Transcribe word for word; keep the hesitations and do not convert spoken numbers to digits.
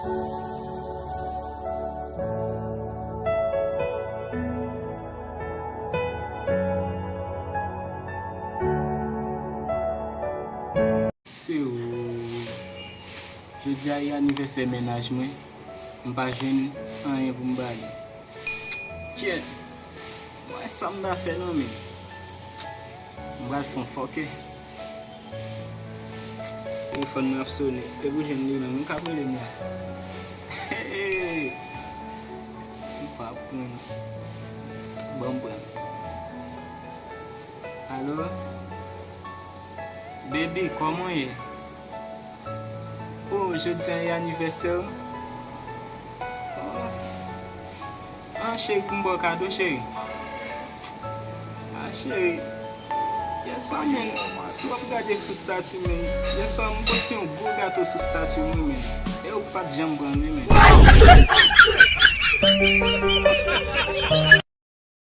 Se ou. Jodi a e anivèsè mennaj mwen. M pa jwenn anyen pou m ba li. Kyèt. Mwen sa m ta fè non men. M pral fè yon fòkè. Telefòn mwen ap sonnen. E pou jwenn li menm. Mwen ka rele m la. Hey! M pa pran. Ban m pran. Alo? Baby, kòman w ye? Oh, jodi a e anivèsè w? Oh. Ah, cheri, pou m ba w kado, cheri. Ah, cheri. Yèswa, men, si w ap gade sou stati, men, yèswa, m poste yon gwo gato sou stati mwen, men. E ou pa t janm pran l, wi, men.